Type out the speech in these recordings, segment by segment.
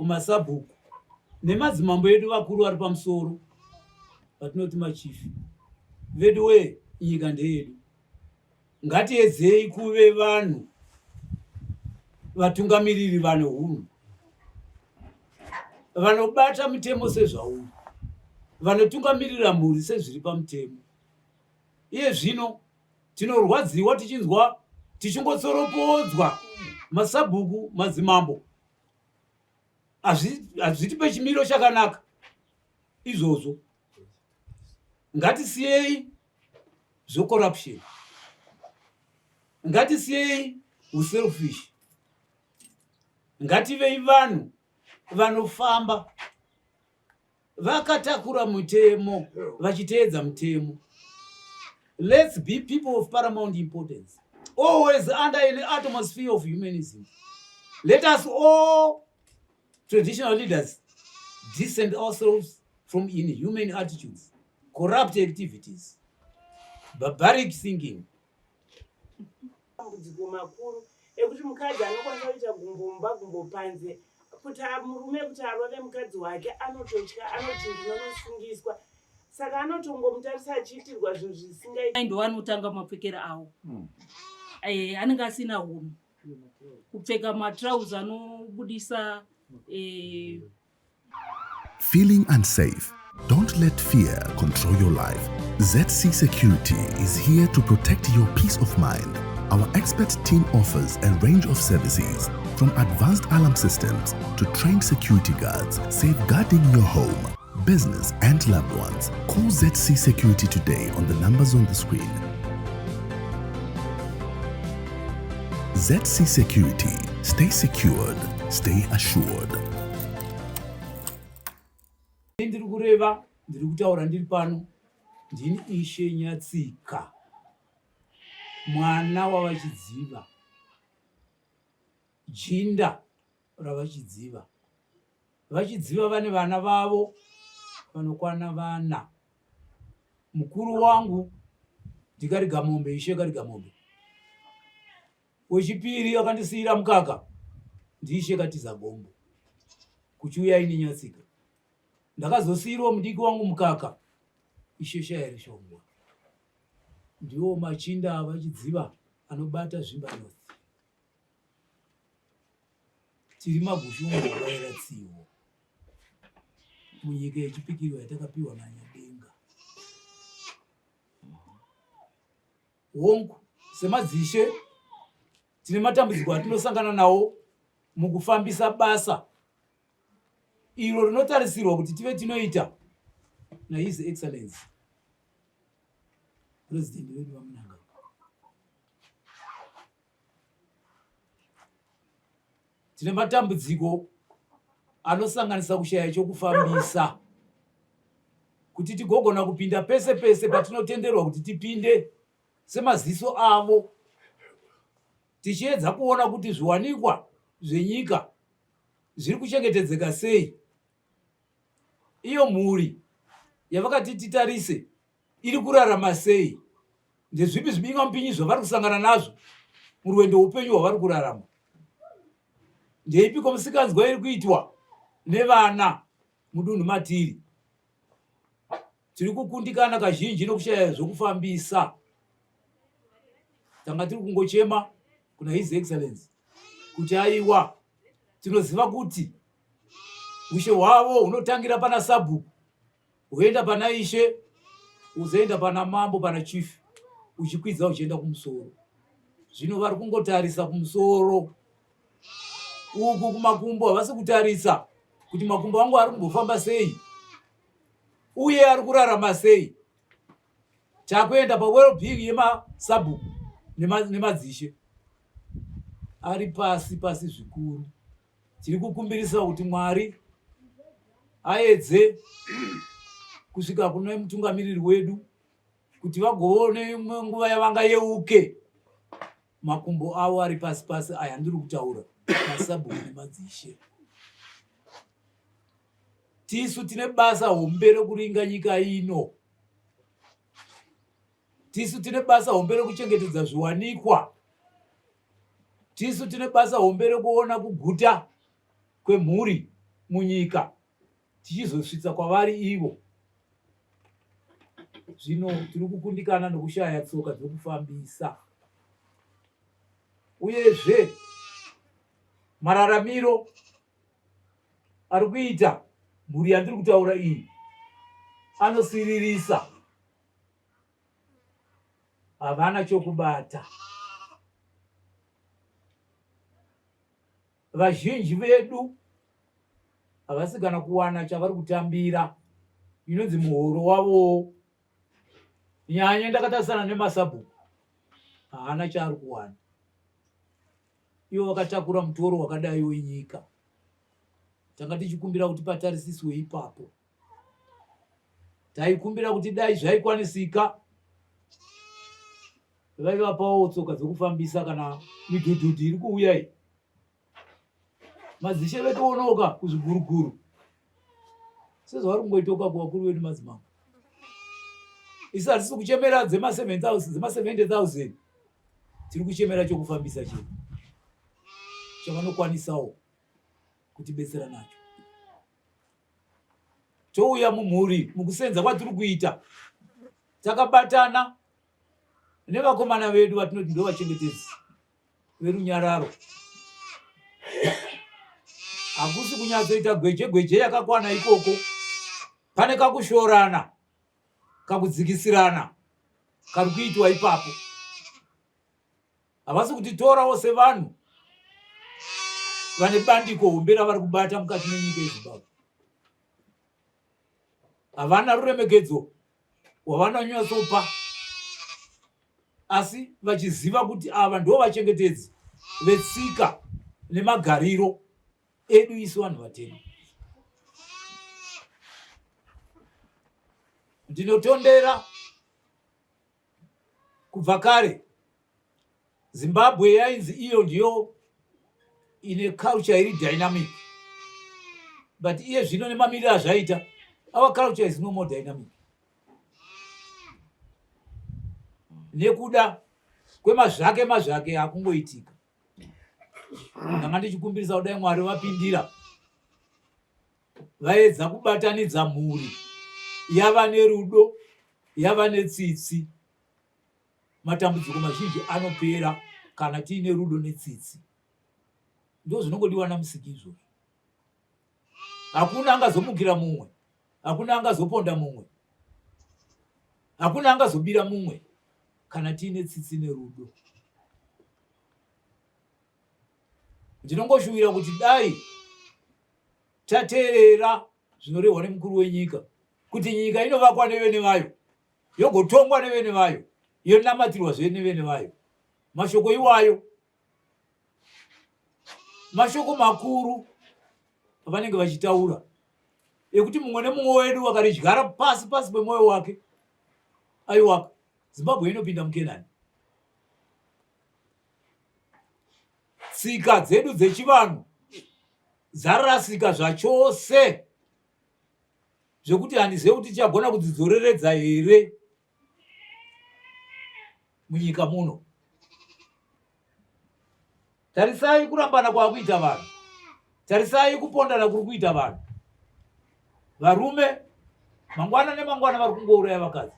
kumasabhuku nemadzimambo edu vakuru vari pamusoro vatinoti machifi vedu wee, nyika ndeyedu. Ngatiedzei kuve vanhu vatungamiriri vane hunhu, vanobata mutemo sezvauri, vanotungamirira mhuri sezviri pamutemo. Iye zvino tinorwadziwa tichinzwa tichingotsoropodzwa masabhuku, madzimambo, hazvitipe chimiro chakanaka izvozvo. Ngatisiyei zvecorruption, ngatisiyei uselfish, ngativei vanhu vanofamba vakatakura mutemo vachiteedza mutemo. Let's be people of paramount importance, always under an atmosphere of humanism. Let us all traditional leaders distance ourselves from inhuman attitudes, corrupt activities, barbaric thinking. Dambudziko makuru ekuti mukadzi anokwanisa kuita gumbo mumba gumbo panze, kuti murume kuti arove mukadzi wake anototya, anoti ndinonosungiswa, saka anotongomutarisa achiitirwa zvinhu zvisingai. Ndo anotanga mapfekero awo anenge asina hunhu, kupfeka matrauzi anobudisa Feeling unsafe? Don't let fear control your life. ZC Security is here to protect your peace of mind. Our expert team offers a range of services, from advanced alarm systems to trained security guards, safeguarding your home, business and loved ones. Call ZC Security today on the numbers on the screen. ZC Security. Stay secured. Stay assured. Ndiri kureva, ndiri kutaura ndiri pano, ndini Ishe Nyatsika, mwana waVaChidziva, jinda raVaChidziva. VaChidziva vane vana vavo vanokwana vana. Mukuru wangu ndiKarigamombe, Ishe Karigamombe. Wechipiri akandisiira mukaka ndiIshe Katizagombo, kuchiuya ini Nyatsika. Ndakazosiirwa mudiki wangu mukaka, Ishe Shayarishongwa. Ndiwo machinda aVaChidziva anobata Zvimba North. Tiri magushungo vaera tsivo munyika yechipikirwa yatakapiwa naNyadenga. Hongu, semadzishe tine matambudziko atinosangana nawo mukufambisa basa iro rinotarisirwa kuti tive tinoita naHis Excellency President vedu VaMnangagwa. Tine matambudziko anosanganisa kushaya chokufambisa kuti tigogona kupinda pese pese patinotenderwa kuti tipinde semaziso avo, tichiedza kuona kuti zviwanikwa zvenyika zviri kuchengetedzeka sei, iyo mhuri yavakati titarise iri kurarama sei, ndezvipi zvibingamupinyi zvavari kusangana nazvo murwendo upenyu hwavari kurarama, ndeipiko misikanzwa iri kuitwa nevana mudunhu matiri. Tiri kukundikana kazhinji nokushaya zvokufambisa. Tanga tiri kungochema kuna His Excellency kuti aiwa, tinoziva kuti ushe hwavo hunotangira pana sabhuku Woenda pana ishe, uzoenda pana mambo, pana chief, uchikwidza uchienda kumusoro. Zvino vari kungotarisa kumusoro uku kumakumbo, havasi kutarisa kuti makumbo angu ari kumbofamba sei uye ari kurarama sei. Takuenda pawellbeing yemasabhuku nemadzishe ari pasi pasi zvikuru. Tiri kukumbirisa kuti Mwari aedze kusvika kune mutungamiriri wedu kuti vagoone imwe nguva yavangayeuke makumbo avo ari pasi pasi aya ndiri kutaura masabhuku nemadzishe. Tisu tine basa hombe rekuringa nyika ino. Tisu tine basa hombe rekuchengetedza zviwanikwa. Tisu tine basa hombe rekuona kuguta kwemhuri. munyika tichizosvitsa kwavari ivo. Zvino tiri kukundikana nokushaya tsoka dzokufambisa. Uyezve mararamiro ari kuita mhuri yandiri kutaura iyi anosiririsa. Havana chokubata. Vazhinji vedu havasi kana kuwana chavari kutambira inonzi muhoro wavowo. Nyanya ndakatarisana nemasabhuku haana chaari kuwana. Ivo vakatakura mutoro wakadai wenyika. Tanga tichikumbira kuti patarisiswe ipapo. Taikumbira kuti dai zvaikwanisika vaivapawo tsoka dzokufambisa kana midhudhudhu iri kuuya iyi. Madzishe vetoonoka kuzviguruguru sezvavari kungoitoka kuvakuru vedu madzimambo. Isu hatisi kuchemera dzema 7000 dzema 70000 tiri kuchemera chokufambisa chete chavanokwanisawo kutibetsera nacho. Touya mumhuri mukusenza kwatiri kuita takabatana nevakomana vedu vatinoti ndovachengetedzi verunyararo. Hakusi kunyatsoita gweje gweje yakakwana ikoko, pane kakushorana kakudzikisirana kari kuitwa ipapo. Havasi kutitorawo sevanhu vane bandiko hombe ravari kubata mukati menyika yeZimbabwe. Havana ruremekedzo rwavanonyatsopa asi vachiziva kuti ava ndo vachengetedzi vetsika nemagariro edu isu vanhu vatema. Ndinotondera kubva kare Zimbabwe yainzi iyo ndiyo ine culture iri dynamic but iye zvino nemamiriro azvaita our culture is no more dynamic nekuda kwemazvake mazvake akungoitika. Ndanga ndichikumbirisa kudai Mwari vapindira vaedza kubatanidza mhuri yava nerudo yava netsitsi. Matambudziko mazhinji anopera kana tiine rudo netsitsi. Ndozvinongodiwa naMusiki izvozvo. Hakuna angazomukira mumwe, hakuna angazoponda mumwe, hakuna angazobira mumwe kana tiine tsitsi nerudo. Ndinongoshuwira kuti dai tateerera zvinorehwa nemukuru wenyika kuti nyika inovakwa nevene vayo yogotongwa nevene vayo yonamatirwazve nevene vayo. Mashoko iwayo mashoko makuru avanenge vachitaura ekuti mumwe nemumwe wedu akaridyara pasi pasi pemwoyo wake, aiwaka Zimbabwe inopinda muKenani. Tsika dzedu dzechivanhu dzarasika zvachose zvekuti handizive kuti tichagona kudzidzoreredza here munyika muno. Tarisai kurambana kwakuita vanhu, tarisai kupondana kuri kuita vanhu. Varume mangwana nemangwana vari kungouraya vakadzi,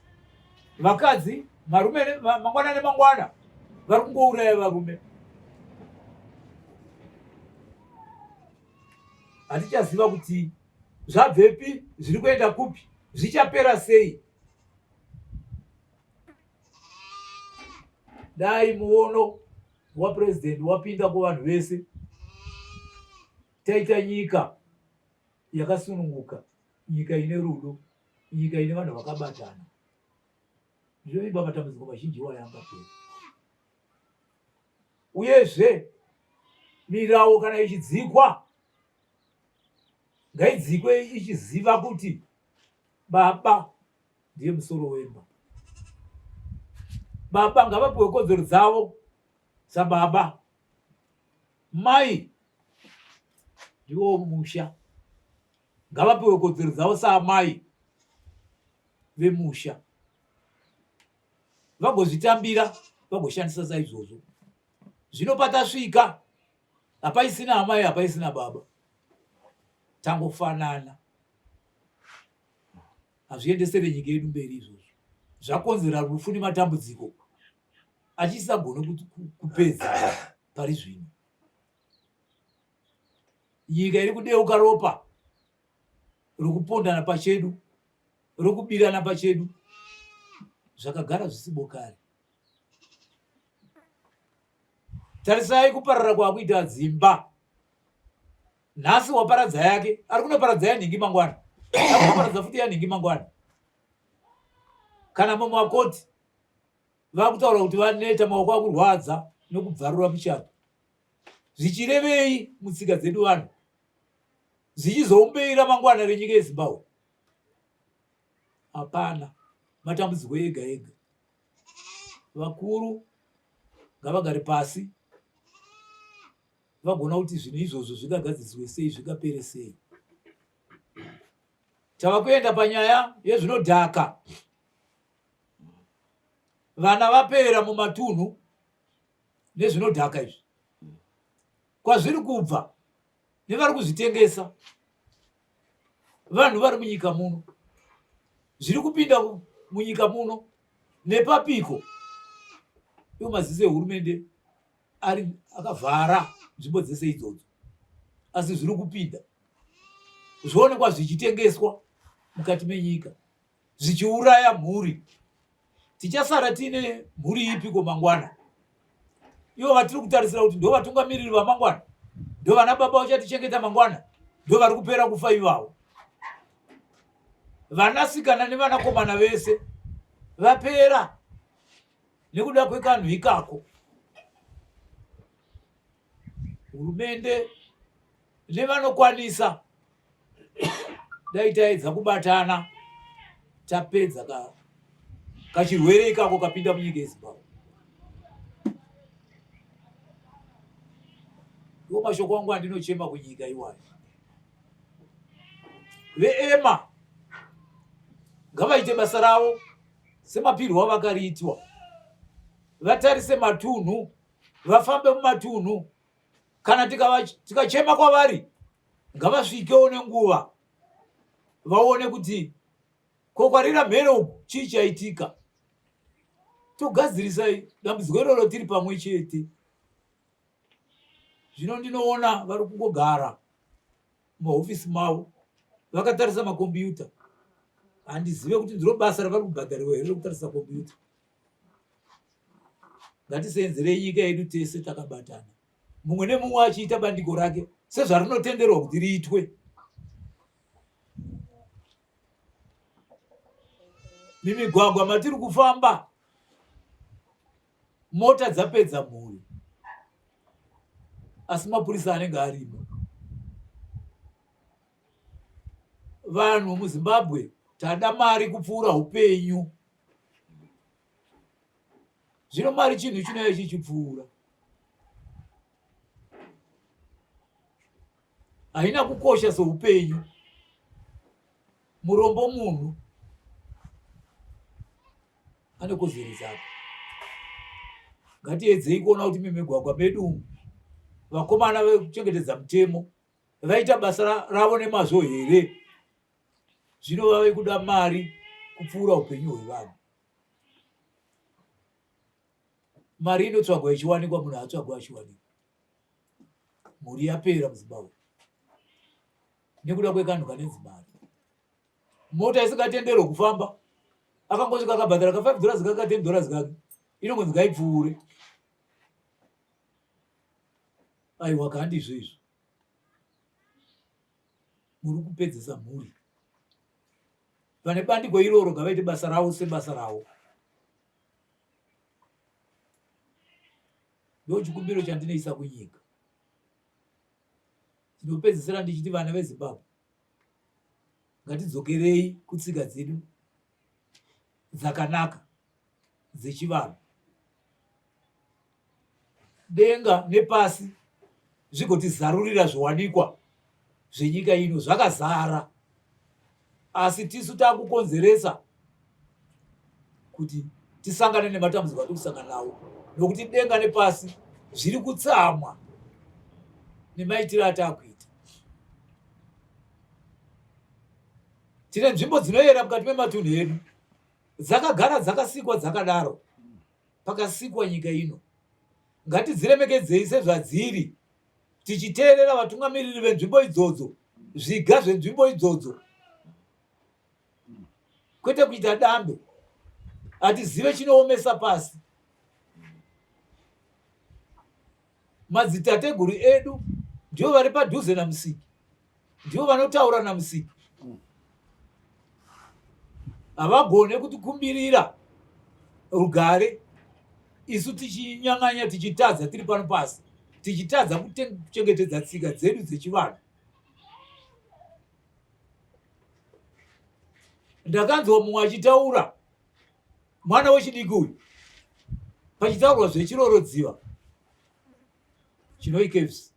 vakadzi marume mangwana nemangwana vari kungouraya varume. Hatichaziva kuti zvabvepi, zviri kuenda kupi, zvichapera sei. Dai muono wapresident wapinda kuvanhu vese, taita nyika yakasununguka, nyika ine rudo, nyika ine vanhu vakabatana. Ndinovimba matambudziko mazhinji iwayo angapera. Uyezve mirawo kana ichidzikwa ngaidzikwe ichiziva kuti baba ndiye musoro wemba. Baba ngavapiwe kodzero dzavo sababa. Mai ndiwo musha, ngavapiwe kodzero dzavo saamai vemusha, vagozvitambira vagoshandisa saizvozvo. Zvino patasvika hapaisina amai hapaisina baba. Tangofanana. Hazviendesere nyika yedu mberi izvozvo. Zvakonzera rufu nematambudziko achisagone kupedza pari zvino. Nyika iri kudeuka ropa rokupondana pachedu, rokubirana pachedu, zvakagara zvisibo kare. Tarisai kuparara kwakuita dzimba. Nhasi waparadza yake, ari kunoparadza yanhingi mangwana, ari kunoparadza futi yanhingi mangwana. Kana mumakoti vakutaura kuti vaneta, maoko akurwadza nokubvarura muchato. Zvichirevei mutsika dzedu vanhu? Zvichizoumbei ramangwana renyika yeZimbabwe? Hapana, matambudziko ega ega. Vakuru ngavagare pasi vagona kuti zvinhu izvozvo zvingagadziriswe sei, zvingapere sei. Tava kuenda panyaya yezvinodhaka. Vana vapera mumatunhu nezvinodhaka izvi. Kwazviri kubva nevari kuzvitengesa vanhu vari munyika muno zviri kupinda munyika muno nepapiko iwo maziso ehurumende ari akavhara nzvimbo dzese idzodzo asi zviri kupinda zvoonekwa zvichitengeswa mukati menyika zvichiuraya mhuri. Tichasara tiine mhuri ipiko mangwana? Ivo vatiri kutarisira kuti ndo vatungamiriri vamangwana, ndo vana baba vachatichengeta mangwana, ndo vari kupera kufa ivavo. Vanasikana nevanakomana vese vapera nekuda kwekanhu ikako. Hurumende nevanokwanisa dai taedza kubatana tapedza ka kachirwere ikako kapinda munyika yeZimbabwe. Iwo mashoko angu andinochema kunyika iwayo. VeEMA ngavaite basa ravo semapirwo avakariitwa, vatarise matunhu, vafambe mumatunhu. Kana tikachema kwavari ngavasvikewo nenguva vaone kuti ko kwarira mhere uku chii chaitika, togadzirisa dambudziko iroro tiri pamwe chete. Zvino ndinoona vari kungogara mumahofisi mavo vakatarisa makombiyuta. Handizive kuti ndiro basa ravari kubhadhariwa here rekutarisa kombiyuta. Ngatiseenzerei nyika yedu tese takabatana, mumwe nemumwe achiita bandiko rake sezvarinotenderwa kuti riitwe. Mumigwagwa matiri kufamba mota dzapedza mhuri, asi mapurisa anenge arimo. Vanhu muZimbabwe tada mari kupfuura upenyu. Zvino mari chinhu chinouya chichipfuura, haina kukosha seupenyu. Murombo munhu ane kodzero dzake. Ngatiedzei kuona kuti mumigwagwa medu umu vakomana vekuchengetedza mutemo vaita basa ravo nemazvo here? Zvino vave kuda mari kupfuura upenyu hwevanhu. Mari inotsvagwa ichiwanikwa, munhu haatsvagwa achiwanikwa. Mhuri yapera muZimbabwe nekuda kwekanhu kanenzi mari. Mota isingatenderwe kufamba, akangosvika akabhadhara ka 5 dollars kake ka 10 dollars kake, inongonzi ngaipfuure. Aiwa ka handizvo izvo. Muri kupedzesa mhuri. Vane bandiko iroro ngavaite basa ravo sebasa ravo. Ndochikumbiro chandinoisa kunyika. Ndinopedzisira ndichiti vana veZimbabwe ngatidzokerei kutsika dzedu dzakanaka dzechivanhu. Denga nepasi zvigotizarurira zviwanikwa zvenyika ino zvakazara, asi tisu takukonzeresa kuti tisangane nematambudziko atiri kusangana nawo, nokuti denga nepasi zviri kutsamwa nemaitiro atakuita. Tine nzvimbo dzinoyera mukati mematunhu edu, dzakagara dzakasikwa dzakadaro pakasikwa nyika ino. Ngatidziremekedzei sezvadziri, tichiteerera vatungamiriri venzvimbo idzodzo, zviga zvenzvimbo idzodzo, kwete kuita dambe. Hatizive chinoomesa pasi. Madzitateguru edu ndivo vari padhuze naMusiki, ndivo vanotaura naMusiki. Havagone kutikumbirira rugare isu tichinyang'anya, tichitadza tiri pano pasi, tichitadza kuchengetedza tsika dzedu dzechivanhu. Ndakanzwa mumwe achitaura, mwana wechidiki uyu, pachitaurwa zvechirorodziva Chinoi Caves,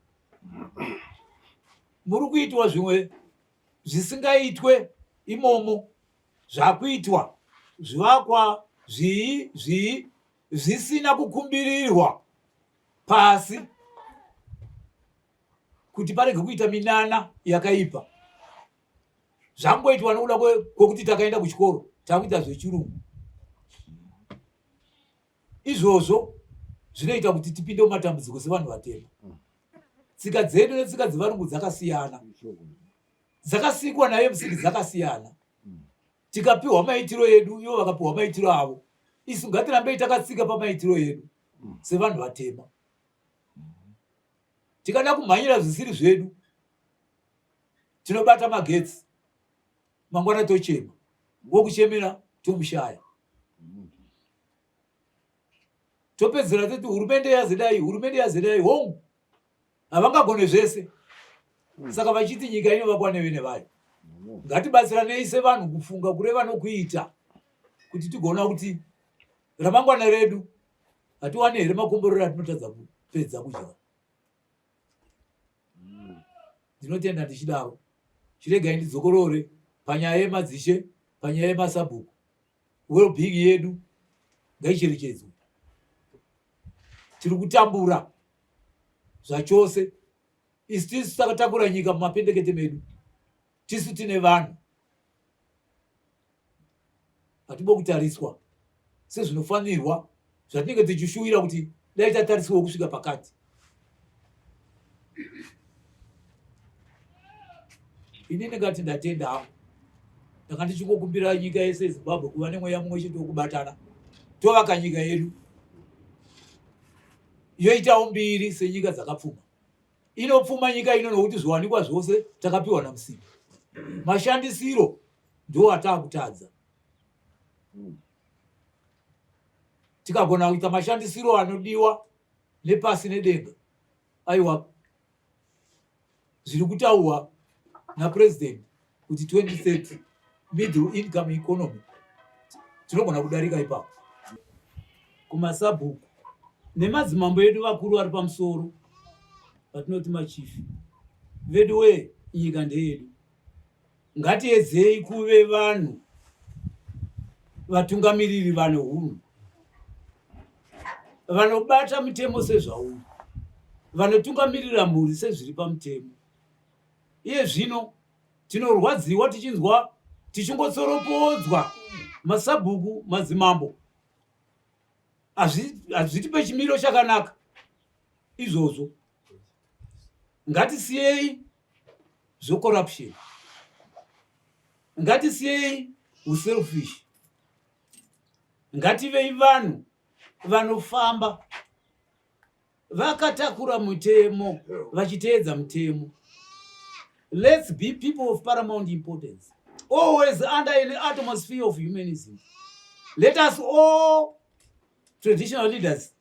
muri kuitwa zvimwe zvisingaitwe imomo, zvakuitwa zvivakwa zvii zvii zvisina kukumbirirwa pasi kuti parege kuita minana yakaipa. Zvangoitwa nokuda kwekuti takaenda kuchikoro, takuita zvechirungu. Izvozvo zvinoita kuti tipinde mumatambudziko sevanhu vatema. Tsika dzedu netsika dzevarungu dzakasiyana, dzakasikwa naye Musiki dzakasiyana. Tikapiwa maitiro edu, ivo vakapiwa maitiro avo. Isu ngatirambei takatsika pamaitiro edu sevanhu vatema. Tikada kumhanyira zvisiri zvedu, tinobata magetsi, mangwana tochema, wokuchemera tomushaya, topedzera toti hurumende yazidai, hurumende yazidai. Hongu, havangagone zvese. Saka vachiti nyika inovakwa nevene vayo. Ngatibatsiranei sevanhu kufunga, kureva nokuita kuti tigoona kuti ramangwana redu hatiwane here makomborero atinotadza kupedza kudya. Ndinotenda ndichidaro. Chiregai ndidzokorore panyaya yemadzishe, panyaya yemasabhuku. Well-being yedu ngaicherechedzwe. Tiri kutambura zvachose. Isu tisu takatakura nyika mumapendekete medu, tisu tine vanhu. Hatibo kutariswa sezvinofanirwa zvatinenge tichishuwira kuti dai tatariswawo kusvika pakati. Ini ndingati ndatenda hangu. Ndanga ndichingokumbira nyika yese yeZimbabwe kuva nemweya mumwe chete wekubatana, tovaka nyika yedu yoitawo mbiri senyika dzakapfuma. Inopfuma nyika ino nokuti zviwanikwa zvose takapiwa naMusiki. Mashandisiro ndiwo ataakutadza. Tikagona kuita mashandisiro anodiwa nepasi nedenga, aiwa, zviri kutaurwa napresident kuti 2030 middle income economy, tinogona kudarika ipapo. Kumasabhuku nemadzimambo edu vakuru vari pamusoro, vatinoti machifi vedu wee, nyika ndeyedu. Ngatiedzei kuve vanhu vatungamiriri vane hunhu, vanobata mutemo sezvauri, vanotungamirira mhuri sezviri pamutemo. Iye zvino tinorwadziwa tichinzwa tichingotsoropodzwa masabhuku, madzimambo. Hazvitipe chimiro chakanaka izvozvo. Ngatisiyei zvecorruption, ngatisiyei uselfish, ngativei vanhu vanofamba vakatakura mutemo, vachiteedza mutemo. Let's be people of paramount importance, always under an atmosphere of humanism. Let us all traditional leaders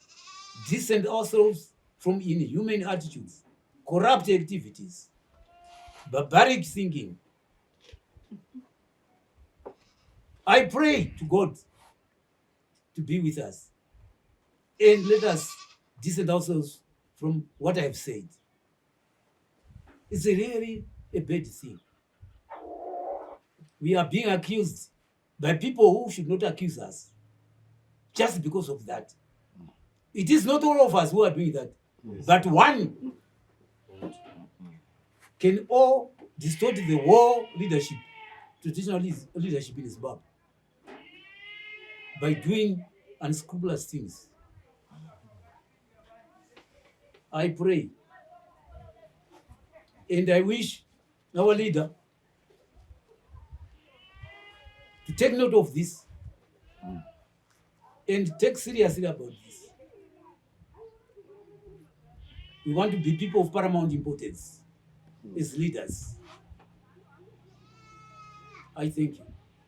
distance ourselves from inhuman attitudes, corrupt activities, barbaric thinking. I pray to God to be with us and let us distance ourselves from what I have said. It's really a bad thing. We are being accused by people who should not accuse us just because of that. It is not all of us who are doing that, yes, but one can all distort the whole leadership. traditional leadership in Zimbabwe by doing unscrupulous things. I pray and I wish our leader to take note of this and take seriously about this. We want to be people of paramount importance as leaders. I thank you.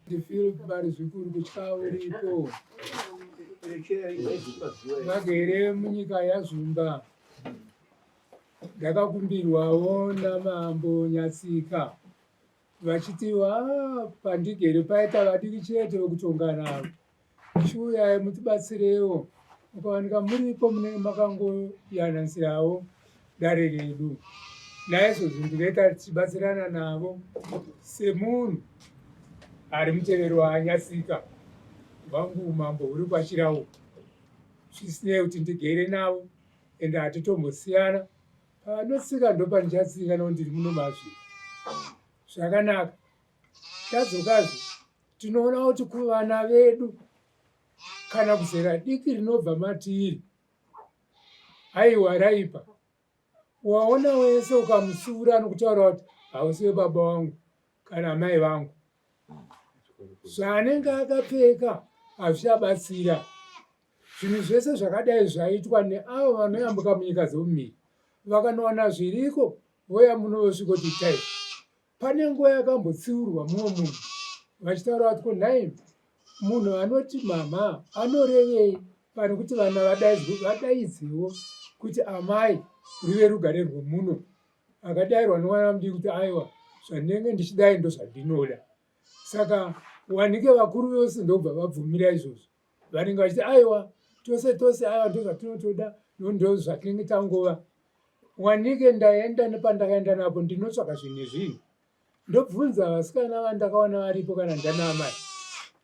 Ndifeel bari zvikuru kutya uripo vagere munyika yaZvimba. Ndakakumbirwawo namambo Nyatsika vachiti wa pandigere paita vadiki chete vekutonga navo, chiuyai mutibatsirewo, mukawanika muripo munenge makangoyananisirawo dare redu. Naizvozvo ndinoita tichibatsirana navo semunhu ari muteveri waNyatsika wangu. Umambo huri kwaChirau, zvisinei kuti ndigere navo ende hatitombosiyana. Pavanotsika ndopandichatsika nokuti ndiri muno mazviri zvakanaka. Tadzokazve tinoona kuti kuvana vedu kana kuzera diki rinobva matiri, aiwa, raipa. Waona wese ukamutsiura nokutaura kuti hausiwe baba vangu kana amai vangu, zvaanenge akapfeka hazvichabatsira. Zvinhu zvese zvakadai zvaitwa neavo vanoyambuka munyika dzomumiri, vakanowana zviriko voya muno vosvikoti itai. Pane nguva yakambotsiurwa mumwe munhu vachitaura kuti ko nhai, munhu anoti mama anorevei pane kuti vana vadaidziwo kuti amai, ruve rugare rwomuno? Akadairwa nomwana mudiki kuti aiwa, zvandinenge ndichidai ndozvandinoda. Saka wanike vakuru vose ndobva vabvumira izvozvo, vanenge vachiti aiwa, tose tose, aiwa, ndozvatinotoda, ndo zvatinenge tangova. Wanike ndaenda nepandakaenda napo, ndinotsvaka zvinhu nezvinhu, ndobvunza vasikana vandakaona varipo kana ndana amai,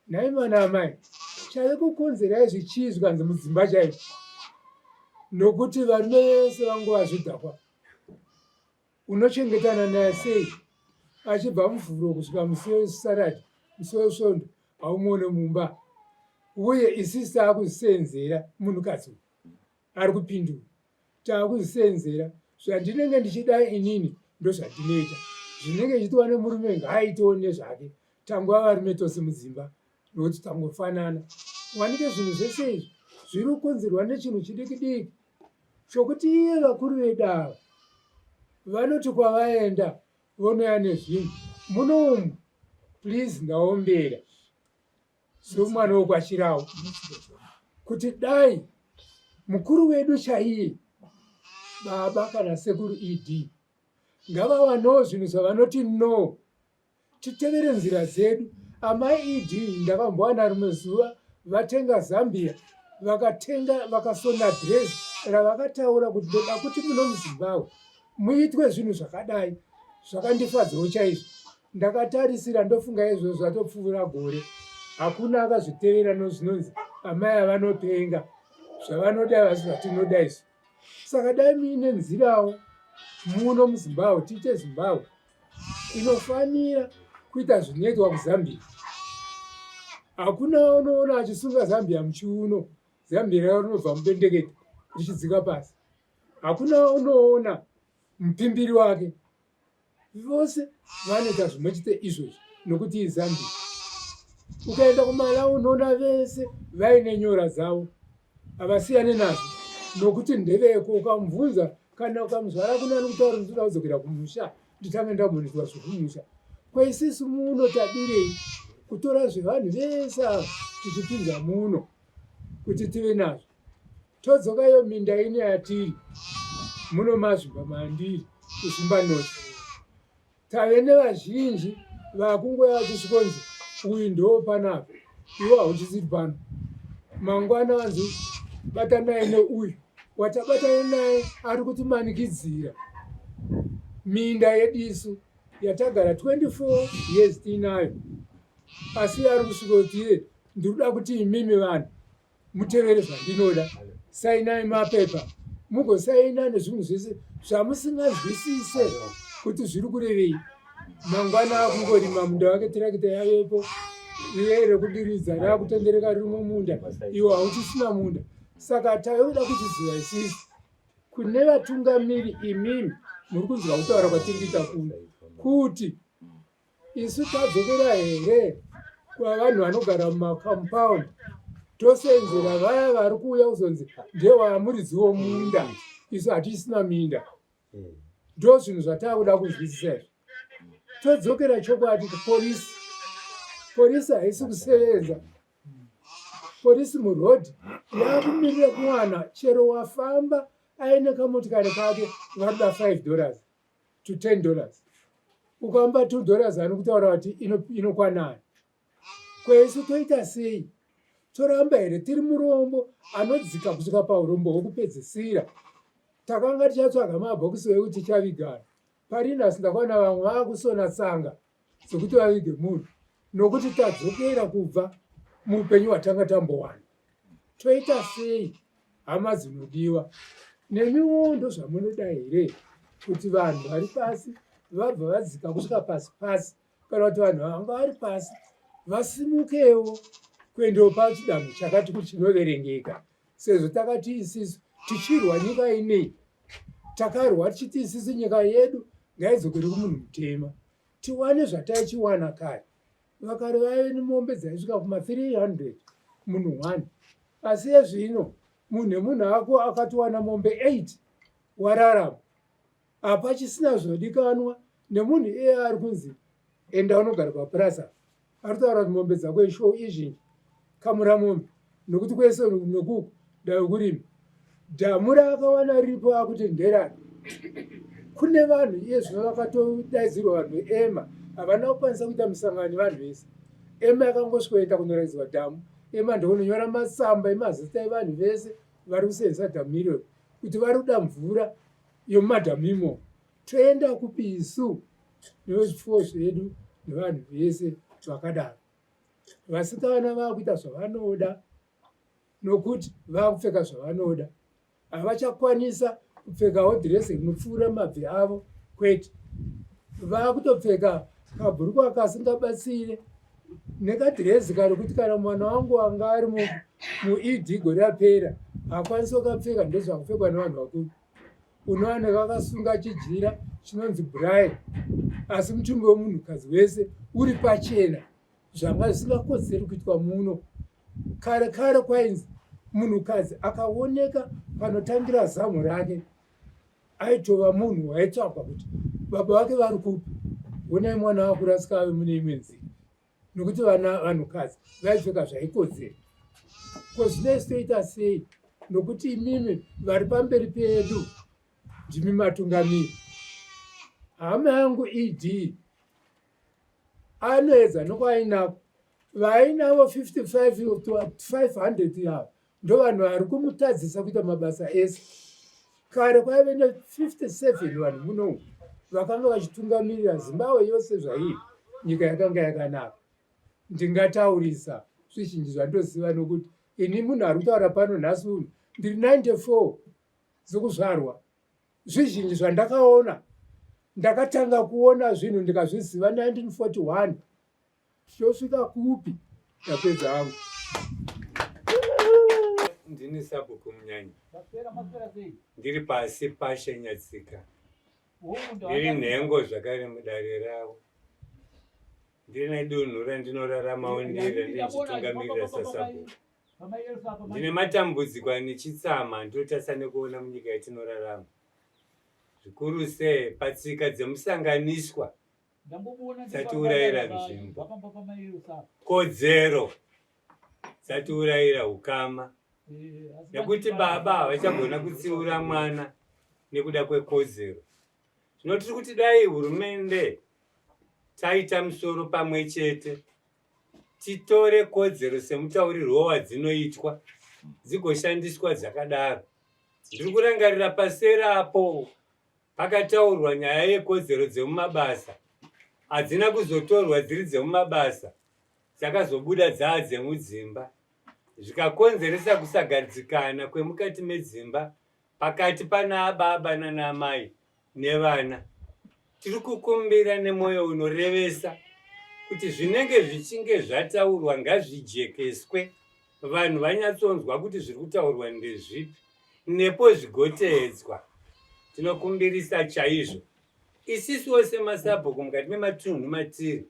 nhai mana amai, chave kukonzerai zvichii? Zvikanzi mudzimba chaizvo, nokuti varume vese vanguva zvidhakwa. Unochengetana naye sei achibva Muvhuro kusvika musi weSaradi, musi weSvondo haumuone mumba? Uye isisi taakuzvisenzera, munhukadzi uyu ari kupindura, taakuzvisenzera. Zvandinenge ndichida inini ndozvandinoita, zvinenge zvichiitwa nemurume ngaaitewo nezvake. Tangova varume tose mudzimba nokuti tangofanana. Wanike zvinhu zvese izvi zviri kukonzerwa nechinhu chidiki diki chokuti iye vakuru vedu ava vanoti kwavaenda vonoya nezvinhu muno umu. Please, ndaombera somwana wokwaChirawo kuti dai mukuru wedu chaiye, baba kana sekuru ED, ngavawanawo zvinhu zvavanoti no, titevere nzira dzedu. Amai ED, ndakambowana rimwe zuva vatenga zambia, vakatenga vakasona dhirezi ravakataura kuti ndoda kuti muno muZimbabwe muitwe zvinhu zvakadai. Zvakandifadzawo chaizvo. Ndakatarisira, ndofunga izvozvo zvatopfuura gore, hakuna akazvitevera nozvinonzi amai avanopenga, zvavanoda vasi zvatinoda isu. Saka dai muine nzirawo muno muZimbabwe, tiite Zimbabwe inofanira kuita zvinoitwa kuZambia. Hakuna unoona achisunga zambia muchiuno, zambia ravo rinobva mubendekete richidzika pasi. Hakuna unoona mupimbiri wake, vose vanoita zvimwe chete izvozvo nokuti izambia. Ukaenda kuMalawi unoona vese vaine nyora dzavo, havasiyane nazvo nokuti ndeveko. Ukamubvunza kana ukamuzvara kuna anokutaura kuti ndoda kudzokera kumusha, nditange ndambonitwa zvekumusha. Kwaisisu muno tadirei kutora zvevanhu vese ava tichipinza muno kuti tive nazvo? Todzoka iyo minda ino yatiri muno maZvimba, mandiri kuZvimba North, tave nevazhinji vakungoya vachisvikonzi uyu ndo panapa, iwo hauchisiri pano. Mangwana vanzi batanai neuyu watabatana naye, ari kutimanikidzira minda yedisu yatagara 24 years tiinayo, asi ari kusvika kuti iye ndiri kuda kuti imimi vanhu mutevere zvandinoda, sainai mapepa, mugosaina nezvinhu zvese zvamusinganzwisise kuti zviri kurevei. Mangwana akungorima munda wake, tirakita yavepo riye rekudiridza rakutendereka riri mumunda, iwo hauchisina munda. Saka tave kuda kuchiziva isisu kune vatungamiri imimi muri kunzwa kutaura kwatiri kuita kuno kuti isu tadzokera here kwavanhu vanogara mumacompound tosenzera vaya vari kuuya kuzonzi ndewamuridzi womunda, isu hatichisina minda. Ndo zvinhu zvataakuda kunzwisisa izvi. Todzokera chokwadi kupolisi. Polisi haisi kusevenza. Polisi muroad yakumirira kuwana chero wafamba aine kamotikari kake, varikuda 5 dollars to 10 dollars. Ukamupa 2 dollars anokutaura kuti inokwanani. Kwesu toita sei? Toramba here tiri murombo anodzika kusvika paurombo hwekupedzisira? Takanga tichatsvaga mabhokisi ekuti tichavigana pari nhasi, ndakaona vamwe vaakusona tsanga dzekuti vavige munhu, nokuti tadzokera kubva muupenyu hwatanga tambowana. Toita sei, hama dzinodiwa? Nemiwo ndozvamunoda here, kuti vanhu vari pasi vabva vadzika kusvika pasi pasi, kana kuti vanhu vanga vari pasi vasimukewo kuendawo pachidanho chakati kuti chinoverengeka, sezvo takati isisu tichirwa nyika inei, takarwa tichiti isisu nyika yedu ngaidzokere kumunhu mutema, tiwane zvataichiwana kare. Vakare vaive nemombe dzaisvika kuma 300 munhu 1, asi ezvino munhu nemunhu ako akatowana mombe 8 wararama. Hapachisina zvinodikanwa nemunhu iye ari kunzi enda unogara papurasa, ari kutaura kuti mombe dzako ishow izhinji, kamura mombe nokuti kwese nekuku dave kurima. Dhamu raakawana riripo akuti nderani. Kune vanhu iye zvino vakatodaidzirwa vanhu veema, havana kukwanisa kuita misangano nevanhu vese. Ema yakangosvikoenda kunoraidzwa dhamu. Ema ndokunonyora matsamba emazita evanhu vese vari kusenzesa dhamu iroro kuti vari kuda mvura yomumadhamu imo. Toenda kupi isu nezvipfuwo zvedu nevanhu vese vakadaro? Vasikana vakuita zvavanoda nokuti vakupfeka zvavanoda. Havachakwanisa kupfekawo dhiresi rinopfuura mabvi avo, kwete. Vakutopfeka kabhurukwa kasingabatsire nekadhirezi kari kuti kana mwana wangu anga ari muED gore rapera hakwanisi kukapfeka, ndozvakupfekwa nevanhu vakuru. Unowana vakasunga chijira chinonzi brai, asi mutumbi wemunhukadzi wese uri pachena, zvanga zvisingakodzeri kuitwa muno. Kare kare kwainzi munhukadzi akaoneka panotangira zamu rake aitova munhu waitsvagwa kuti baba vake vari kupi, honai mwana wakurasika ave mune imwe nzira, nokuti vana vanhukadzi vaipfeka zvaikodzera. Ko zvino isu toita sei, nokuti imimi vari pamberi pedu ndimi matungamiri? Hama yangu ED anoedza nokwainako, vainavo 55 to 500 yavo ndovanhu vari kumutadzisa kuita mabasa ese. Kare kwaive ne57 vanhu muno vakanga vachitungamirira Zimbabwe yose zvaii, nyika yakanga yakanaka. Ndingataurisa zvizhinji zvandoziva, nokuti ini munhu ari kutaura pano nhasi uno ndiri 94 dzokuzvarwa. Zvizhinji zvandakaona, ndakatanga kuona zvinhu ndikazviziva 1941. Tosvika kupi? Ndapedza hangu. Ndini sabhuku Munyanyi, ndiri pasi pashe Nyatsika, ndiri nhengo zvakare mudare ravo. Ndine dunhu randinoraramawo ndiri randindichitungamirira sasabhuku. Ndine matambudziko ane chitsama andinotarisa nekuona munyika yatinorarama, zvikuru se patsika dzemusanganiswa dzatiurayira nzvimbo, kodzero dzatiurayira ukama, nekuti baba havachagona kutsiura mwana nekuda kwekodzero. Zvino tiri kuti dai hurumende taita musoro pamwe chete, titore kodzero semutaurirwo wadzinoitwa, dzigoshandiswa dzakadaro. Ndiri kurangarira paserapo pakataurwa nyaya yekodzero dzemumabasa, hadzina kuzotorwa dziri dzemumabasa, dzakazobuda dzaa dzemudzimba, zvikakonzeresa kusagadzikana kwemukati medzimba pakati pana baba nana amai nevana. Tiri kukumbira nemwoyo unorevesa kuti zvinenge zvichinge zvataurwa ngazvijekeswe vanhu vanyatsonzwa kuti zviri kutaurwa ndezvipi nepo zvigoteedzwa. Tinokumbirisa chaizvo. Isisuwo semasabhuku mukati mematunhu matiri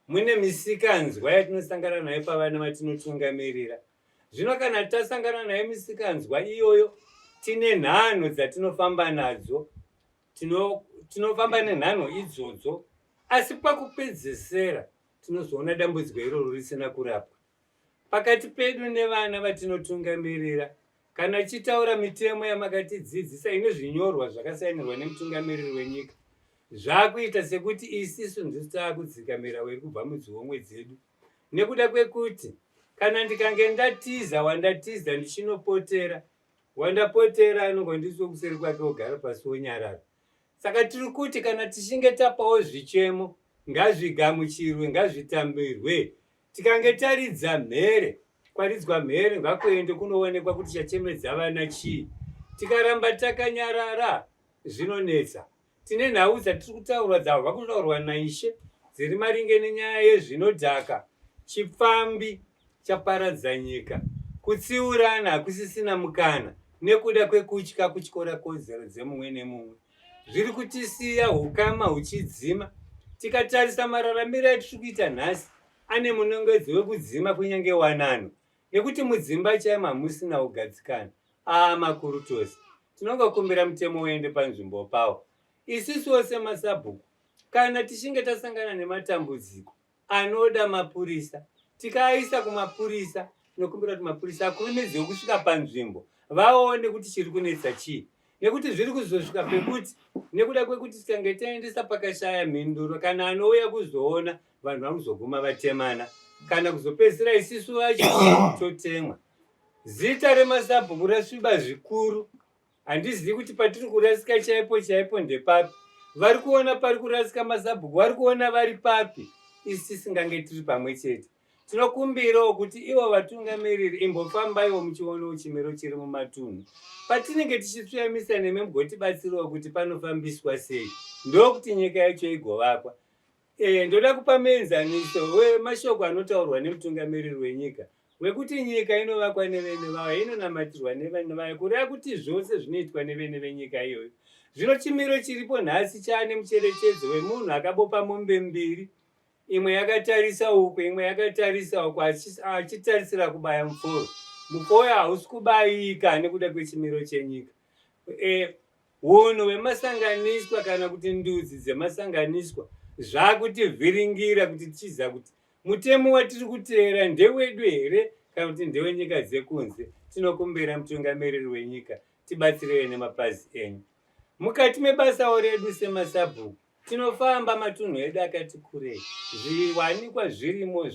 mune misikanzwa yatinosangana nayo pavana vatinotungamirira. Zvino kana tasangana nayo misikanzwa iyoyo tine nhanho dzatinofamba nadzo tinofamba nenhanho idzodzo asi pakupedzesera tinozoona dambudziko iroro risina kurapwa pakati pedu nevana vatinotungamirira kana tichitaura mitemo yamakatidzidzisa ine zvinyorwa zvakasainirwa nemutungamiriri wenyika zvakuita sekuti isisu ndisu taakudzika mirau iri kubva mudzihomwe dzedu nekuda kwekuti kana ndikange ndatiza wandatiza ndichinopotera Wandapotera anongondiiswa kuseri kwake ogara pasi onyarara. Saka tiri kuti kana tichinge tapawo zvichemo ngazvigamuchirwe, ngazvitambirwe. Tikange taridza mhere, kwaridzwa mhere ngakuende kunoonekwa kuti chachemedza vana chii. Tikaramba takanyarara zvinonetsa. Tine nhau dzatiri kutaurwa dzabva kutaurwa naIshe dziri maringe nenyaya yezvinodhaka, chipfambi chaparadza nyika, kutsiurana hakusisina mukana nekuda kwekutya kutyora kodzero dzemumwe nemumwe. Zviri kutisiya hukama huchidzima. Tikatarisa mararamiro atiri kuita nhasi ane munongedzo wekudzima kunyange wanano nekuti mudzimba chaimo hamusina kugadzikana. Aa makuru tose tinongokumbira mutemo uende panzvimbo pawo. Isusuwo semasabhuku kana tichinge tasangana nematambudziko anoda mapurisa tikaaisa kumapurisa tinokumbira kuti mapurisa akurumidzewo kusvika panzvimbo vaone kuti chiri kunetsa chii nekuti zviri kuzosvika pekuti nekuda kwekuti tikange taendesa pakashaya mhinduro kana anouya kuzoona vanhu vanozoguma vatemana kana kuzopedzisira isisu vacho totemwa Zita remasabhuku rasviba zvikuru. Handizivi kuti patiri kurasika chaipo chaipo ndepapi. Vari kuona pari kurasika masabhuku vari kuona vari papi isu tisingange tiri pamwe chete. Tinokumbirawo kuti ivo vatungamiriri imbofambaiwo muchionawo chimiro chiri mumatunhu. Patinenge tichitsveyamisa nemi mugotibatsirawo kuti panofambiswa sei ndokuti nyika yacho igovakwa. Eh, ndoda kupa muenzaniso wemashoko anotaurwa nemutungamiriri wenyika wekuti nyika inovakwa nevene vayo inonamatirwa nevene vayo kureva kuti zvose zvinoitwa nevene venyika iyoyo. Zvino chimiro chiripo nhasi chaane mucherechedzo wemunhu akabopa mombe mbiri imwe yakatarisa uku imwe yakatarisa uku achitarisira kubaya muforo. Muforo hausi kubayika nekuda kwechimiro chenyika. E, Hunhu hwemasanganiswa kana kuti ndudzi dzemasanganiswa zvakutivhiringira kuti tichiziva kuti mutemo watiri kuteera ndewedu here kana kuti ndewenyika dzekunze. Tinokumbira mutungamiriri wenyika tibatsirewe nemapazi enyu. Mukati mebasawo redu semasabhuku Tinofamba matunhu edu akati kurei, zviwanikwa zvirimo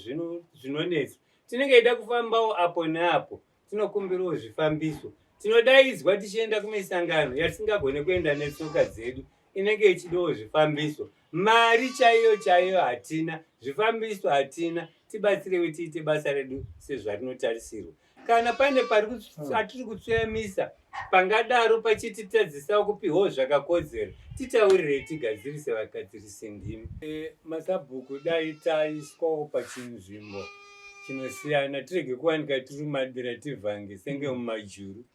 zvinonetsa. Tinenge ida kufambawo apo neapo, tinokumbirawo zvifambiso. Tinodaidzwa tichienda kumisangano yatisingagone kuenda netsoka dzedu, inenge ichidawo zvifambiso. Mari chaiyo chaiyo hatina, zvifambiso hatina. Tibatsirewe tiite basa redu sezvarinotarisirwa. Kana pane pari atiri kutsveyamisa pangadaro pachititadzisawo kupihwawo zvakakodzera, titaurirei tigadzirise vagadzirise ndimi. E, masabhuku dai taiswawo pachinzvimbo chinosiyana tirege kuwanika tiri mumadira tivhange senge mumajuru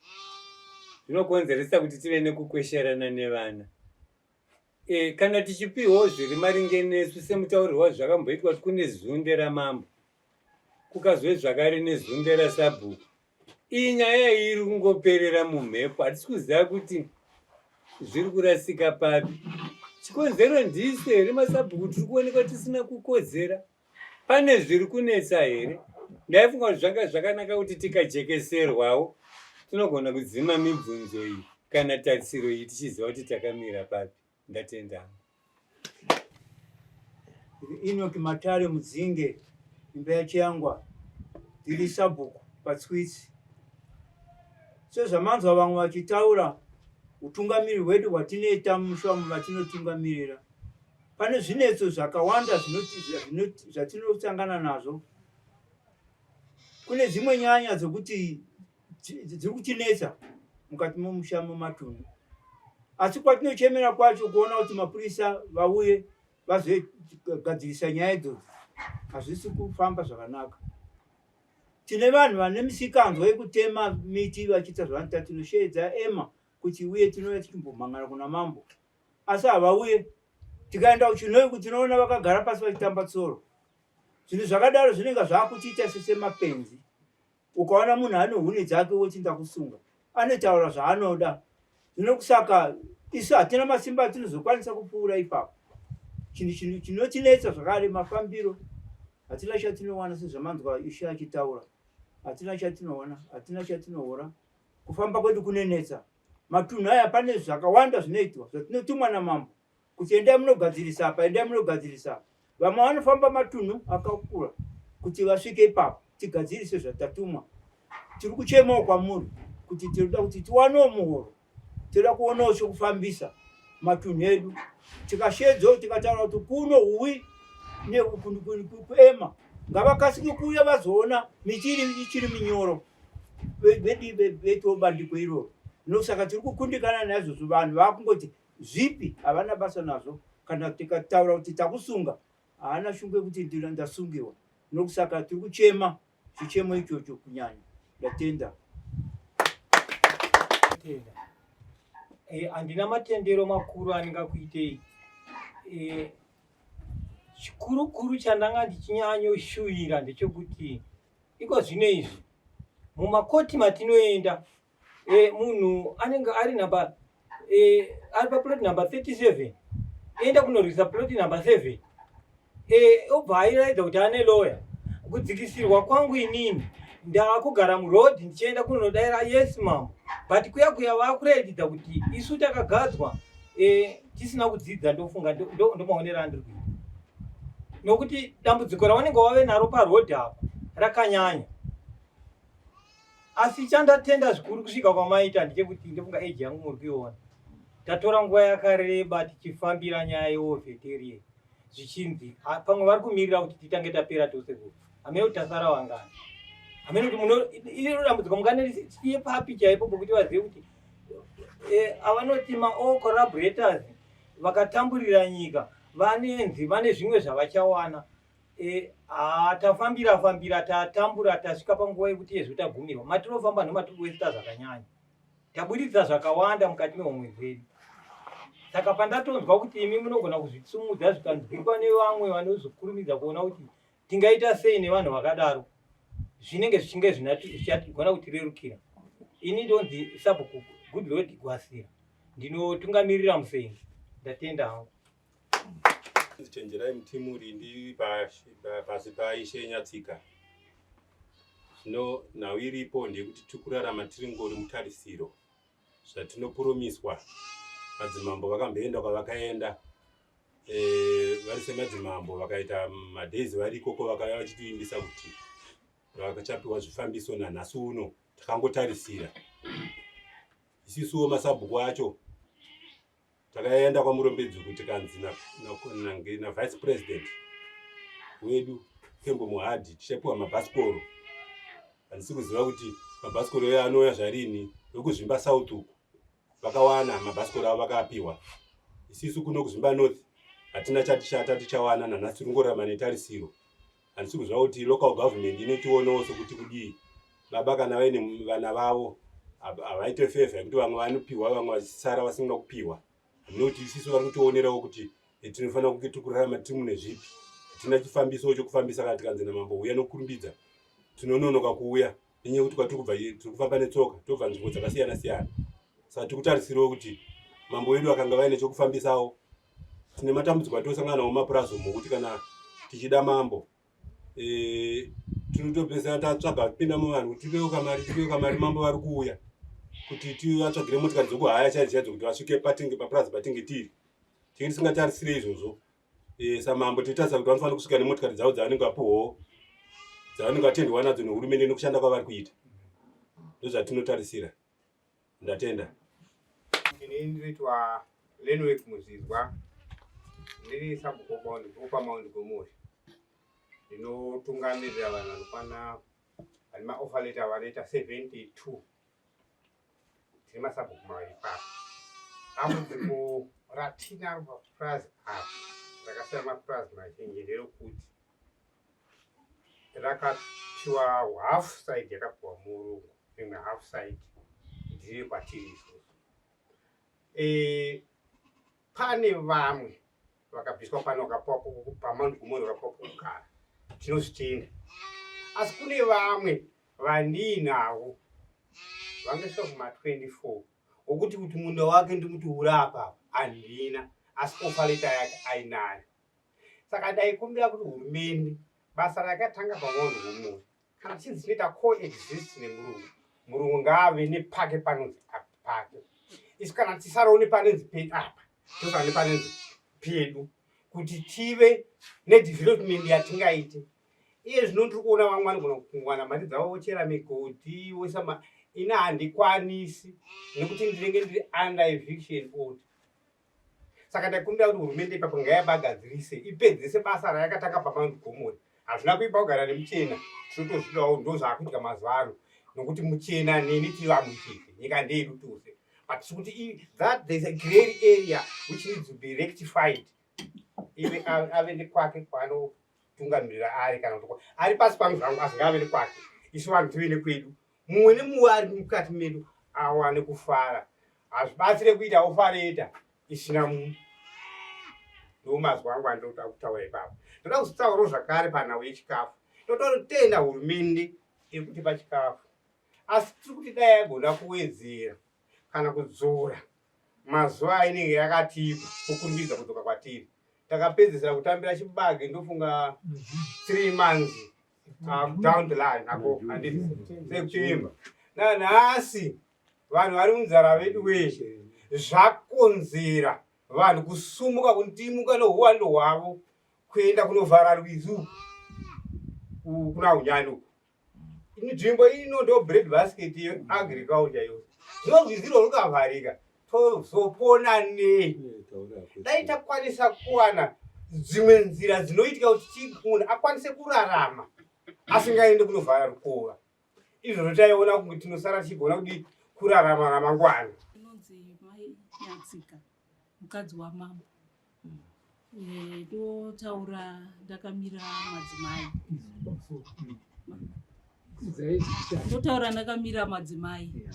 zvinokonzeresa kuti tive nekukwesherana nevana. E, kana tichipihwawo zviri maringe nesu semutaurirwo wazvakamboitwa kuti kune zunde ramambo kukazove zvakare nezunde rasabhuku iyi nyaya iyi iri kungoperera mumhepo hatisi kuziva kuti zviri kurasika papi chikonzero ndisu here masabhuku tiri kuonekwa tisina kukodzera pane zviri kunetsa here ndaifunga kuti zvanga zvakanaka kuti tikajekeserwawo tinogona kudzima mibvunzo iyi kana tarisiro iyi tichiziva kuti takamira papi Ndatenda hangu. Ndiri Enoch Matare Mudzinge, imba yaChiyangwa. Ndiri sabhuku paTswitsi. Sezvamanzwa vamwe vachitaura, utungamiri hwedu hwatinoita mumusha umu vatinotungamirira, pane zvinetso zvakawanda zvatinosangana nazvo. Kune dzimwe nyanya dzekuti dziri kutinetsa mukati memusha mematunhu. Asi kwatinochemera kwacho kuona kuti mapurisa vauye vazogadzirisa nyaya idzodzo hazvisi kufamba zvakanaka. Tine vanhu vane misikanzwa yekutema miti vachiita zvavanoita. Tinosheedza ema kuti uye tinouya tichimbomhangana kuna mambo asi havauye. Tikaenda kuChinhoyi tinoona vakagara pasi vachitamba tsoro. Zvinhu zvakadaro zvinenge zvakutiita sesemapenzi. Ukaona munhu ane huni dzake woti ndakusunga, anotaura zvaanoda. Zvino kusaka isu hatina masimba atinozokwanisa kupfuura ipapo. Chinhu chinotinetsa zvakare mafambiro, hatina chatinowana sezvamanzwa Ishe achitaura. Hatina chatinoona, hatina chatinohora. Kufamba kwedu kunenetsa. Matunhu aya pane zvakawanda zvinoitwa zvatinotumwa namambo kuti endai munogadzirisa apa, endai munogadzirisa apa. Vamwe vanofamba matunhu akakura kuti vasvike ipapo tigadzirise zvatatumwa. Tiri kuchemawo kwamuri kuti tinoda kuti tiwanewo muhoro, tinoda kuonawo chokufambisa matunhu edu. Tikasheedzawo tikataura kuti kuno uwi kuema ngavakasike kuuya vazoona miti ichiri minyoro vedu bandiko iroro. Ndosaka tiri kukundikana naizvozvo, vanhu vakungoti zvipi havana basa nazvo. Kana tikataura kuti takusunga haana shungu yekuti ndasungiwa. Nokusaka tiri kuchema chichemo ichocho kunyanya. Ndatenda. Tenda. Handina matendero makuru andingakuitei. Chikurukuru chandanga ndichinyanyoshuvira ndechekuti iko zvino izvi mumakoti matinoenda munhu anenge ari number ari paplot number 37 enda kunorwisa plot number 7 obva airaidza kuti ane lawyer. Kudzikisirwa kwangu inini ndakugara muroad ndichienda kunodaira yes mambo, but kuya kuya vakuratidza kuti isu takagadzwa tisina kudzidza. Ndofunga ndomaonero andiri kuita, nokuti dambudziko ravanenge wave naro paroad apa rakanyanya. Asi chandatenda zvikuru kusvika kwamaita ndechekuti ndofunga age yangu muri kuiona, tatora nguva yakareba tichifambira nyaya yewar vet zvichinzi pamwe vari kumirira kuti titange tapera tose kufa. Hamene kuti tasara vangani, hamene kuti muno iro dambudziko munganisiye papi chaipo pokuti vazive kuti avanoti maall collaborators vakatamburira nyika vanenzi vane zvimwe zvavachawana. Tafambira fambira, tatambura, tasvika panguva yekuti yezvo tagumirwa. Matinofamba ndomatiri kuwesta zvakanyanya, taburitsa zvakawanda mukati mehomwe dzedu. Saka pandatonzwa kuti imi munogona kuzvitsumudza zvikanzwikwa nevamwe vanozokurumidza kuona kuti tingaita sei nevanhu vakadaro, zvinenge zvichinge zvichagona kutirerukira. Ini ndonzi Sabhuku Goodlord Gwasira, ndinotungamirira Musengi. Ndatenda hangu. Chenjerai Mutimuri, ndiri pasi paIshe Nyatsika. Zvino nhau iripo ndeyekuti tiri kurarama tiri ngori mutarisiro zvatinopuromiswa. Madzimambo vakamboenda kwavakaenda vari semadzimambo, vakaita madays vari ikoko, vakauya vachitivimbisa kuti vakachapiwa zvifambiso. Nanhasi uno takangotarisira. Isisuwo masabhuku acho takaenda kwaMurombedzi kuti tikanzi navice president wedu Kembo Muhadhi tichapiwa mabhasikoro. Handisi kuziva kuti mabhasikoro eyo anouya zvarini. Vekuzvimba South uku vakawana mabhasikoro avo vakaapiwa, isisu kuno kuZvimba North hatina chati tichawana. Nanhasi tiri kungorarama netarisiro. Handisi kuziva kuti local government inotionawo sekuti kudii. Baba kana vaine vana vavo havaite favor yekuti vamwe vanopiwa, vamwe vachisara vasina kupiwa. Nekuti isisu vari kutionerawo kuti tinofanira kunge tiri kurarama tiri mune zvipi. Hatina chifambiso chokufambisa. Kana tikanzi namambo uya nokurumbidza, tinononoka kuuya nenyaya yekuti kwatiri kubva tiri kufamba netsoka, tobva nzvimbo dzakasiyana siyana. Saka tiri kutarisirawo kuti mambo wedu akanga vaine chokufambisawo. Tine matambudziko atosangana nawo mumapurazi umo kuti kana tichida mambo tinotopedzisira tatsvaga kupinda muvanhu kuti tipewo kamari, tipewo kamari, mambo vari kuuya, kuti tivatsvagire motikari dzokuhaya chaidzo chaidzo kuti vasvike patinge papurazi patinge tiri. Tinge tisingatarisire izvozvo. Samambo tichitarisa kuti vanofanira kusvika nemotikari dzavo dzavanenge vapuhwawo, dzavanenge vatendwa nadzo nehurumende nekushanda kwavari kuita. Ndozvatinotarisira. Ndatenda. Ini ndinoitwa Lenwork Muzizwa, ndiri sabhuku wekwaMount Gomori. Ndinotungamirira vanhu vanokwana vane maoffer letter vanoita 72. Tine masabhuku maviri papa. Dambudziko ratinaro papurazi apa rakasiyana mapurazi mazhinji nderekuti rakapiwa half side yakapiwa murungu rimwe half side ndiri kwatiri isusu. E, pane vamwe vakabviswa pano vakapiwa pamount gumoni vakapiwa pokugara tinozvitenda asi kune vamwe vandiinavo vangesvika kuma 24 wokuti kuti munda wake ndimuti uri apa handina asi offer letter yake ainayo saka ndaikumbira kuti hurumende basa rakatanga pamount gumoni kana tichinzi tinoita coexist nemurungu murungu ngaave nepake panonzi pake isu kana tisarawo nepanonzi pedu apa tosara nepanonzi pedu kuti tive nedevelopment yatingaite iye zvino ndiri kuona vamwe vanogona kungwana mari dzavo vochera migodhi voisa ini handikwanisi nekuti ndinenge ndiri under eviction order saka ndaikumbira kuti hurumende ipapo ngayabagadzirise ipedzese basa rayakatanga pamount gomori hazvina kuipa kugara nemuchena tinotozvidawo ndo zvaakuitika mazuva ano nokuti muchena neni tiri vamwe chete nyika ndeyedu tose but tiri kuti that there's a grey area which needs to be rectified ive ave nekwake kwaanotungamirira ari kana kuti ari pasi pangu zvangu asi ngaave nekwake isu vanhu tive nekwedu mumwe nemumwe ari mukati medu awane kufara hazvibatsire kuita ofareta isina munhu ndomazwi angu andinoda kutaura ipapo ndoda kuzotaurawo zvakare panhau yechikafu tototenda hurumende iri kutipa chikafu asi tiri kuti dai yagona kuwedzera kana kudzora mazuva ainenge yakatipa kukurumidza kudzoka kwatiri takapedzisira kutambira chibage ndofunga three months down the line ako handiti september nanhasi vanhu vari munzara vedu wee zvakonzera vanhu kusumuka kundimuka nohuwando hwavo kuenda kunovhara rwizi uku kuna unyani uku nzvimbo ino ndo bread basket yeagriculture yose zvino rwizi irwo rukavharika tozopona nei dai takwanisa kuwana dzimwe nzira dzinoitika kuti munhu akwanise kurarama asingaende kunovhara rukova izvozvo taiona kunge tinosara tichigona kudii kurarama ramangwana inonzi mai nyatsika mukadzi wamambo eh, ndotaura ndakamira madzimai ndotaura ndakamira madzimai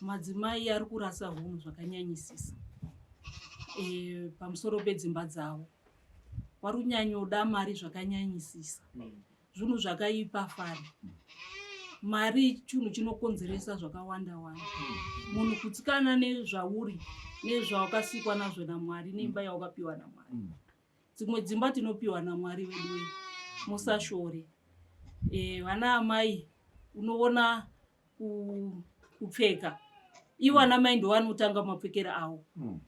madzimai ari kurasa hunhu zvakanyanyisisa e, pamusoro pedzimba dzavo vari kunyanyoda mari zvakanyanyisisa zvinhu zvakaipa fani mari chinhu chinokonzeresa zvakawanda wanda munhu kutsikana nezvauri nezvawakasikwa nazvo namwari neimba yawakapiwa namwari dzimwe dzimba tinopiwa namwari veduwe musashore e, vana amai unoona kupfeka ivo ana mai ndovanotanga mapfekero avo mm.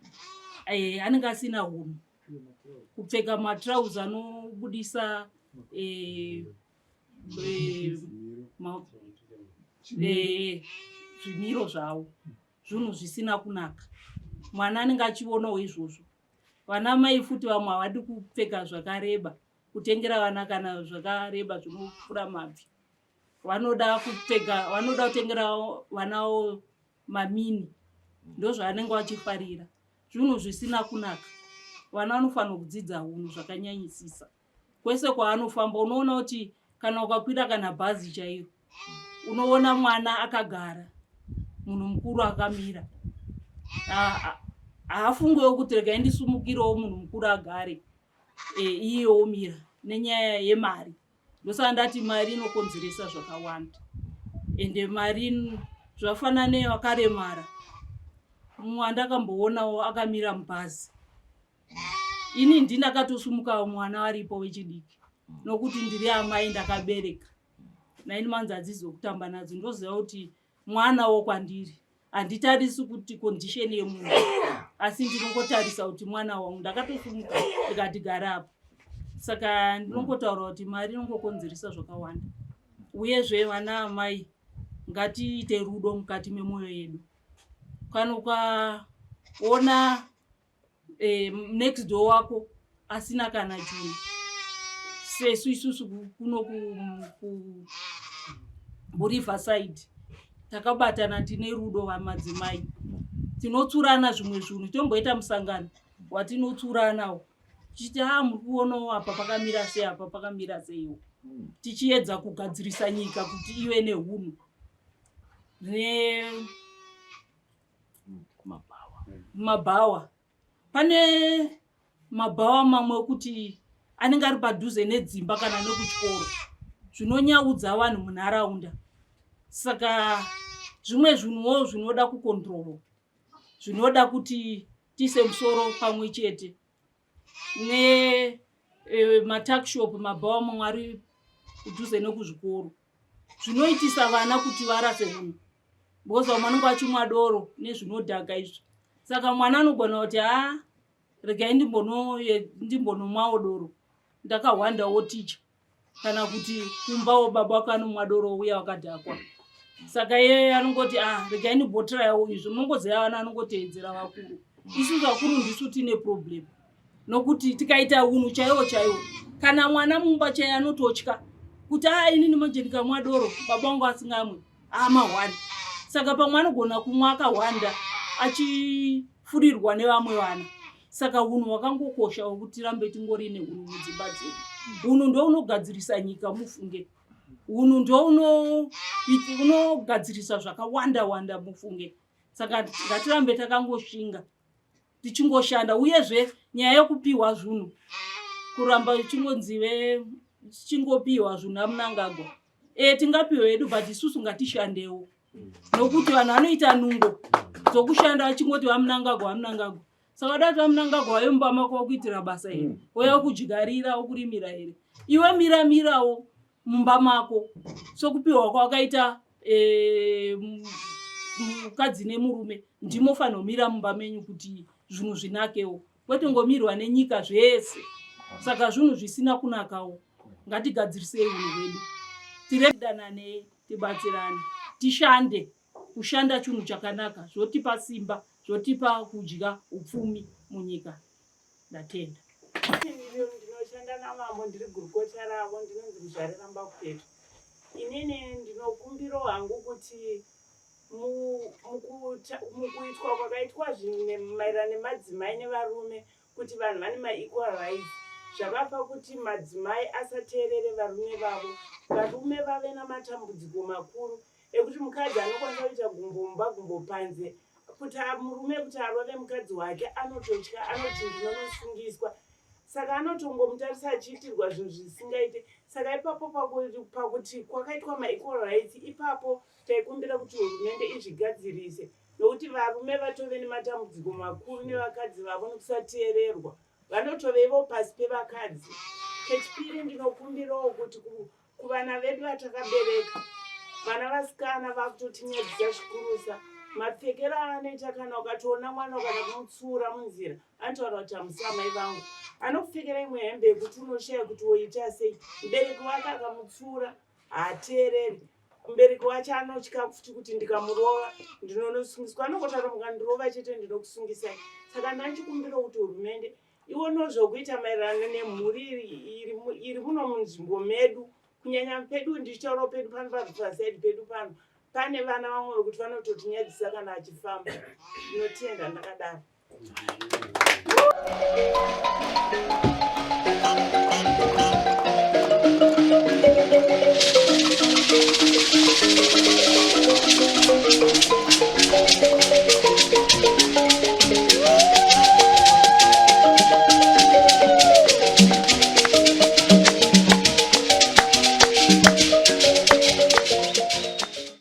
e, anenge asina hunhu kupfeka matrauzi anobudisa eh, eh, eh, zvimiro zvavo zvinhu zvisina kunaka mwana anenge achionawo izvozvo vana mai futi vamwe havadi kupfeka zvakareba kutengera vana kana zvakareba zvinopfura mabvi vanoda kupfeka vanoda kutengera vanawo mamini ndozvaanenge vachifarira zvinhu zvisina kunaka vana vanofanira kudzidza hunhu zvakanyanyisisa kwese kwaanofamba unoona kuti kana ukakwira kana bhazi chairo unoona mwana akagara munhu mukuru akamira haafungiwo kuti regai ndisumukirewo munhu mukuru agare e, iye omira nenyaya yemari ndosaka ndati mari inokonzeresa zvakawanda ende mari zvafanana nevakaremara mumwe andakamboonawo akamira mubhazi ini ndindakatosumukawo mwana aripo wechidiki nokuti ndiri amai ndakabereka naini manzi hadzizokutamba nadzo ndoziva kuti mwanawo kwandiri handitarisi kuti condition yemunhu asi ndinongotarisa kuti mwana wangu ndakatosumuka ndikati gara apo saka ndinongotaura kuti mari inongokonzeresa zvakawanda uyezve vana amai ngatiite rudo mukati memwoyo yedu kana ukaona eh, next door wako asina kana chinhu sesu isusu kuno kuriverside takabatana tine rudo vamadzimai Tinotsurana zvimwe zvinhu, tomboita musangano watinotsuranawo tichiti ha ah, muri kuonawo apa pakamira sei, apa pakamira seiwo, tichiedza kugadzirisa nyika kuti ive nehunhu ne mabhawa. Pane mabhawa mamwe ekuti anenge ari padhuze nedzimba kana nekuchikoro, zvinonyaudza vanhu munharaunda. Saka zvimwe zvinhuwo zvinoda kukontrolwa, zvinoda kuti tiise musoro pamwe chete nematakshop. Mabhawa mamwe ari kudhuze nekuzvikoro, zvinoitisa vana kuti varase hunhu, because vamwe vanenge vachimwa doro nezvinodhaka izvi. Saka mwana anogona kuti haa, regai ndimbonomwawo doro, ndakahwandawo ticha, kana kuti kumbawo baba wake anomwa doro uya wakadhakwa. Saka iye anongoti, ah, regai ndimbotrayawo izvo. Munongoziva vana anongoteedzera vakuru. Isu vakuru ndisu tine problem, nokuti tikaita unhu chaiwo chaiwo, kana mwana mumba chaiye anototya kuti a ah, inini manje ndikamwa doro baba vangu asingamwe, amahwani. Saka pamwe anogona kumwa akahwanda achifurirwa nevamwe vana. Saka unhu hwakangokosha wekuti tirambe tingori neunhu mudzimba dzedu. Unhu ndo unogadzirisa nyika, mufunge. Unhu ndo unogadzirisa zvakawanda wanda, mufunge. Saka ngatirambe takangoshinga tichingoshanda. Uyezve nyaya yekupiwa zvinhu, kuramba ichingonzive tichingopiwa zvinhu aMunangagwa, e tingapiwa hedu, but isusu ngatishandewo, nokuti vanhu vanoita nungo dzokushanda vachingoti vaMunangagwa, vaMunangagwa. Saka dati vaMunangagwa vave mumba mako wakuitira basa here? Wouya kudyarira, wokurimira here? Iwe mira mirawo mumba mako, sokupiwa kwakaita mukadzi nemurume. Ndimofanira kumira mumba menyu kuti zvinhu zvinakewo, kwete ngomirwa nenyika zvese. Saka zvinhu zvisina kunakawo, ngatigadzirisei unhu hwedu, tiredanane, tibatsirane, tishande. Kushanda chinhu chakanaka, zvotipa simba, zvotipa kudya, upfumi munyika. Ndatenda. Ndinoshanda namambo, ndiri gurukota ravo, ndinonzi Muzvare Rambakupeto. Inini ndinokumbirawo hangu kuti mukuitwa kwakaitwa zvinhu maererano nemadzimai nevarume, kuti vanhu vane maequal rights, zvakapa kuti madzimai asateerere varume vavo, varume vave namatambudziko makuru ekuti mukadzi anokwanisa kuita gumbo mumba, gumbo panze. Kuti murume kuti arove mukadzi wake anototya, anoti ndinonosungiswa. Saka anotongomutarisa achiitirwa zvinhu zvisingaite. Saka ipapo pakuti kwakaitwa maequal rights ipapo, taikumbira kuti hurumende izvigadzirise, nokuti varume vatove nematambudziko makuru nevakadzi vavo nekusateererwa, vanotove ivo pasi pevakadzi. Chechipiri, ndinokumbirawo kuti kuvana vedu vatakabereka, vana vasikana vakutotinyadzisa zvikurusa. Mapfekero aanoita, kana ukatoona mwana ukada kumutsiura munzira, anotaura kuti hamusi amai vangu. Anokupfekera imwe hembe yekuti unoshaya kuti woita sei. Mubereki wake akamutsiura haateereri. Mubereki wacho anotya futi kuti ndikamurova ndinonosungiswa. Anongotaura, mukandirova chete ndinokusungisai. Saka ndanchikumbira kuti hurumende ionewo zvokuita maererano nemhuri iri muno munzvimbo medu, kunyanya pedu. Ndichitaurawo pedu pano pasaidi pedu pano, pane vana vamwe vekuti vanototinyadzisa kana achifamba. Ndinotenda ndakadaro. Thank you.